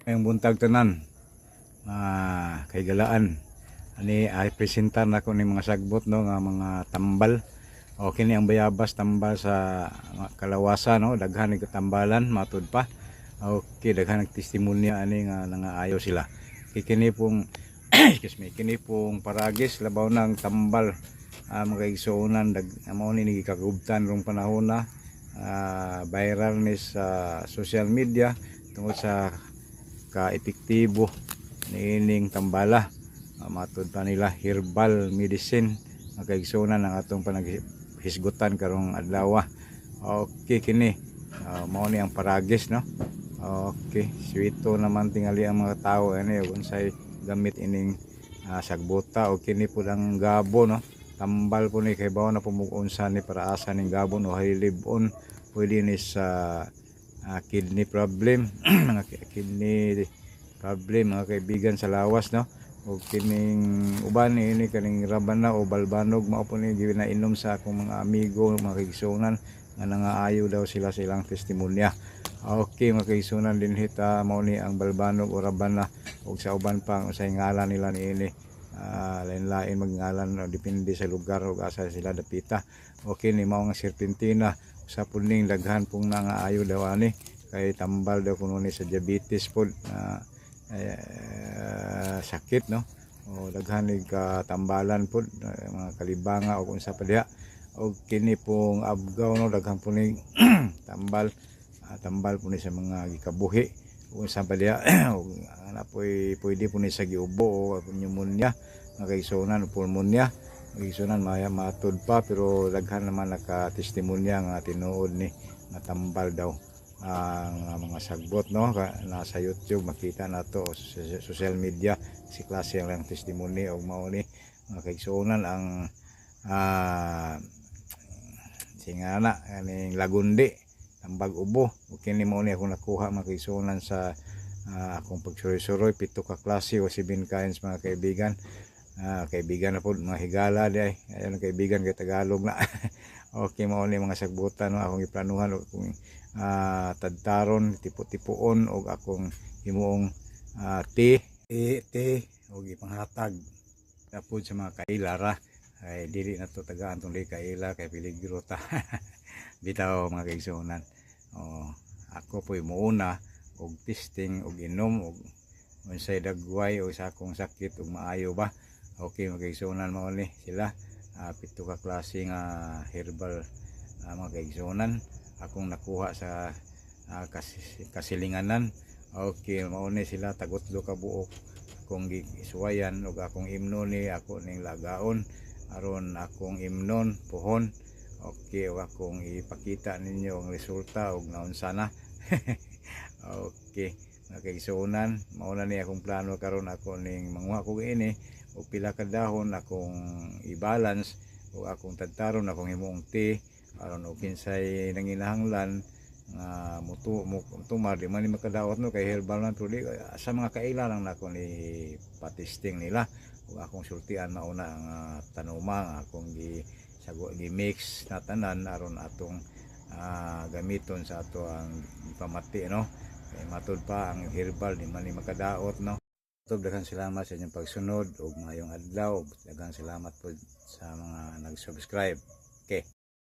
Maayong buntag tanan, mga kahigalaan. Ani ay presentar nako ni mga sagbot, no, nga mga tambal. O kini ang bayabas, tambal sa mga kalawasan, no, daghan ni katambalan matud pa. Okay, daghan ng testimonya ani nga nangaayo sila. Kay kini pong, excuse me, kini pong paragis, labaw ng tambal, mga kaigsuonan, dag mao ni gikagubtan rong panahon na viral ni sa social media tungod sa ka-epektibo niining tambala. Matud pa nila herbal medicine, mga kaigsuonan, ang atong panaghisgutan karong adlaw. Okay, kini mao ni ang paragis, no. Okay, swito naman tingali ang mga tao ani unsay gamit ining sagbota. O kini pud ang gabo, no, tambal po ni kay bawo na pumug-unsa ni para asa ning gabo, no, hilibon pwede ni sa kidney problem, mga kidney problem, mga kaibigan, sa lawas, no. O kining uban ini, kaning rabana o balbanog, mao po ni ginainom sa akong mga amigo, mga kaigsuonan, nga nangaayo daw sila sa ilang testimonya. Okay, mga kaigsuonan, dinhi ta, mao ni ang balbanog o rabana, ug sa uban pa ang unsay ngalan nila niini. Lain-lain magngalan, no, depende sa lugar ug asa sila dapita. Okay, ni mao nga serpentina, usa pud ning daghan pong nangaayo daw ani kay tambal daw kuno ni sa diabetes pod na sakit, no. O daghan ni katambalan pod, mga kalibanga o unsa pa diha. Og kini pong abgaw, no, daghan po ning tambal, tambal po ni sa mga gikabuhi o unsa pa diha. Og ana poy pwede po ni sa giubo o pneumonia, mga kaigsuonan, o pulmonya, mga kaigsuonan, maya matud pa. Pero daghan naman naka-testimonya nga tinuod ni nga tambal daw ang mga sagbot, no. Nasa YouTube makita nato o sa social media si klase ang testimony. Og mao ni, mga kaigsuonan, ang singana kaning lagundi, tambag ubo. Ug kini mao ni akong nakuha, mga kaigsuonan, sa akong pagsuroy-suroy, pito ka klase o seven kinds, mga kaibigan. Kaibigan na po, mga higala di ay ayon kaibigan kay Tagalog na. Okay, mao ni mga sagbutan, no, akong giplanuhan og akong tadtaron, tipo-tipuon og akong himuong tea tea, tea og ipanghatag tapod sa mga kaila ra, ay dili na to tagaan tong di kaila kay peligro ta. Bitaw, mga kaigsuonan, oh, ako po'y muuna og testing og inom og unsay dagway o sa akong sakit ug maayo ba. Okay, mga kaigsuonan, mao ni sila, pito ka klase nga herbal, mga kaigsuonan, akong nakuha sa kasilinganan. Okay, mao ni sila, tagutlo ka buok akong gisuwayan ug akong imnon ni ako ning lagaon aron akong imnon pohon. Okay, ug akong ipakita ninyo ang resulta ug naunsa na. Okay, mga kaigsuonan, mao na ni akong plano karon. Ako ning manguha ko ini og pila ka dahon, akong i-balance ug akong tadtaron, akong himuong tea aron og kinsay nanginahanglan nga mutu mo tumar, di man ni makadaot, no, kay herbal man. Pero di, sa mga kaila lang nako ni patesting nila ug akong sultian. Mauna ang tanuma nga akong gi sago, gi mix na tanan aron atong gamiton sa ato ang pamati, no, kay matud pa ang herbal di man ni makadaot, no. Daghang salamat sa inyong pagsunod ug maayong adlaw. Daghang salamat po sa mga nag-subscribe. Okay.